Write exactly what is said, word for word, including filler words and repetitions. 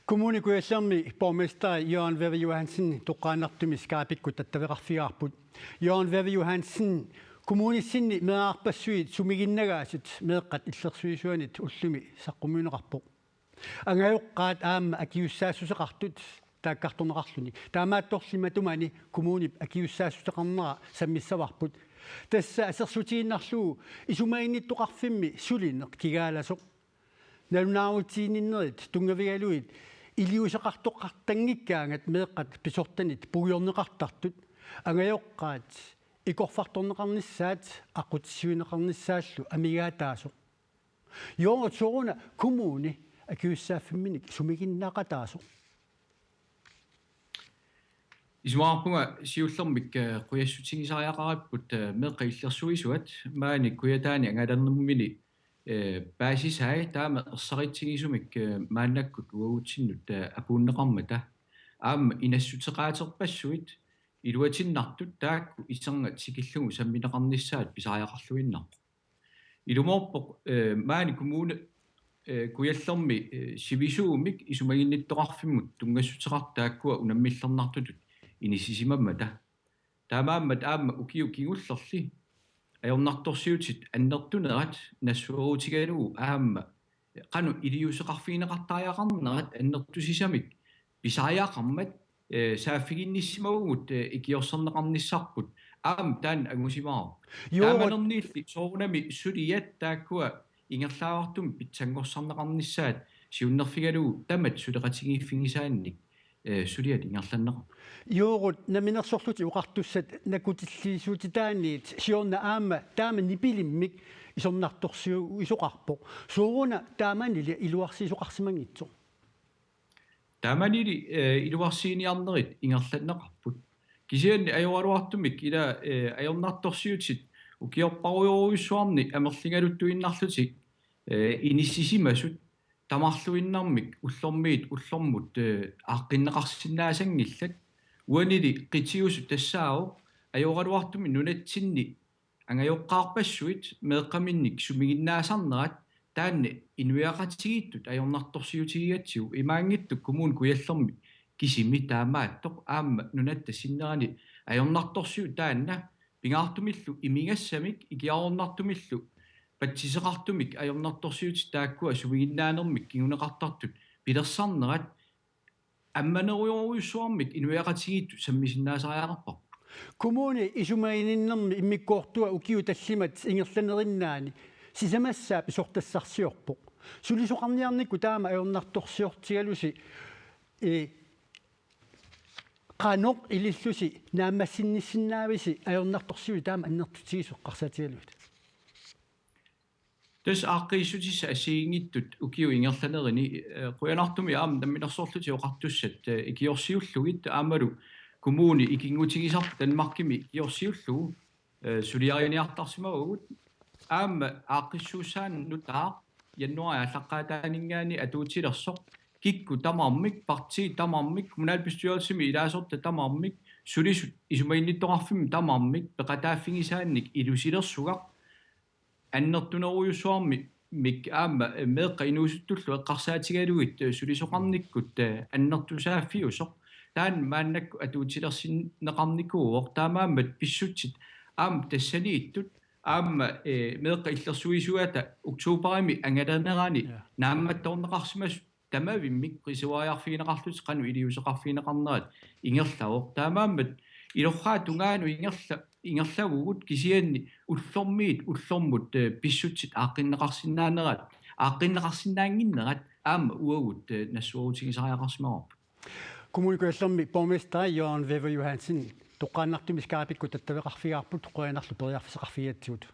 Kommune Kujallermi borgmester Jørgen Wæver Johansen toqqaannartumik Skype-ikkut attaveqarfigaarput. Jørgen Wæver Johansen, kommunissinni meerarpassuit sumiginnagaasut meeqqat illersuisuanit ullumi saqqummiunneqarpoq. Angajoqqaat aamma akisussaassuseqartut taakkartorneqarluni. Taamaattorli matumani kommunip akisussaassuseqarnera sammissavarput. Tassa assersuutigiinnarlugu isumaginnittoqarfimmi sulineq kigaalasoq. Nalunaarutiginninnerit tunngavigalugit iliuuseqartoqartanngikkaangat meeqqat pisortanit puigorneqartartut. Angajoqqaat ikorfartorneqarnissaat aqqutissiuunneqarnissaallu amigaataasoq. Jørgen, sooruna kommuni akisussaaffimminik sumiginnaaqataasoq? Isumaqarpunga siullermik, eh, qujassutigisariaqaripput, eh, meeqqat illersuisuat maani Kujataani angalanermini, eh, paasisai taama ersaritsigisumik, eh, maannakkut uagutsinnut, eh, apuunneqarmata. Aamma inassuteqaaterpassuit iluatinnartut taakku iserngaq tikillugu sammineqarnissaat pisariaqarluinnarpoq. Ilumoorpoq, eh, maani kommune, eh, Kujallermi, eh, sivisuumik isumaginnittoqarfimmut tunngassuteqartut taakkua unammillernartutut inissisimammata. Taamaammat aamma ukiut kingullerni ajornartorsiutit annertunerat nassuerutigalugu aamma qanoq iliuuseqarfigineqartariaqarnerat annertusisamik pisariaqarmat, eh, saaffiginnissimavugut, eh, ikiorserneqarnissarput aamma taanna angusimaarpoq. Jørgen. Taamanerniilli soorunami suliat taakkua ingerlaavartumik pitsanngorsarneqarnissaat siunnerfigalugu tamatta suleqatigiiffigisaannik, eh, suliat ingerlanneqarput. Jørgen, Namminersorlutik Oqartussat nakkutilliisuutitaaniit siorna aamma taama nipilimmik isornartorsiuisoqarpoq. Sooruna taamanili iluarsiisoqarsimanngitsoq? Taamanili, eh, iluarsiiniarnerit ingerlanneqarput. Kisianni ajoraluartumik ila, eh, ajornartorsiutit ukiorparujorujussuarni amerligaluttuinnarlutik, eh, inissisimasut tamarluinnarmik ullormiit ullormut, eh, aaqqinneqarsinnaasanngillat. Uanili qitiusut tassaavoq ajoraluartumik nunatsinni angajoqqaarpassuit meeqqaminnik sumiginnaasarnerat taanna inuiaqatigiittut ajornartorsiutigigatsigu, imaanngitsoq Kommune Kujallermi kisimi taamaattoq aamma nunatta sinnerani ajornartorsiut taanna pingaartumillu imigassamik ikiaroornartumillu patsiseqartumik ajornartorsiutit taakkua sumiginnaanermik kinguneqartartut pilersarnerat ammanerujorujussuarmik inuiaqatigiittut sammisinnaasariaqarparput. Kommuni isumaginninnermi immikkoortua ukiut tallimat ingerlanerinnaani sisamassaa pisortassarsiorpoq. Sulisoqarniarnikkut taama ajornartorsiortigalusi, eh, qanoq ilillusi naammassinnissinnaavisi ajornartorsiutit taama annertutigisut eqqarsaatigalugit? Tassa aaqqiissutissat assigiinngitsut ukiut ingerlanerini, eh, qujanartumik aamma Namminersorlutik Oqartussat, eh, ikiorsiullugit aammalu kommuni ikinngutigisarput Danmarkimi ikiorsiullugu, eh, suliariniartarsimavagut. Aamma aaqqissuussaanut nutaaq januaarip aallaqqaataaninngaanniit atuutilersoq kikkut tamarmik, partiit tamarmik, kommunalbestyrelsimi ilaasortat tamarmik, sulisut isumaginnittoqarfimmut tamarmik peqataaffigisaannik ilusilersugaq annertunerujussuarmik aamma meeqqat inuusuttullu eqqarsaatigalugit sulisoqarnikkut, eh, annertusaaffiusoq. Taanna maannakkut atuutilersinneqarnikuuvoq. Taamaammat pissutsit aamma tassaniittut aamma, eh, meeqqat illersuisuata oktoberimi angalanerani, ja, naammattoorneqarsimasut tamavimmik qisuariarfigineqarlutik qanoq iliuuseqarfigineqarnerat ingerlavoq. Taamaammat ilorraap tungaanut ingerla-, ingerlavugut kisianni ullormiit ullormut, eh, pissutsit aaqqinneqarsinnaanerat, aaqqinneqarsinnaannginnerat aamma uagut, eh, nassuerutigisariaqarsimavarput. Kommune Kujallermi borgmester Jørgen Wæver Johansen toqqaannartumik Skype-ikkut attaveqarfigaarput, qujanarlu periarfissaqarfigigatsigut.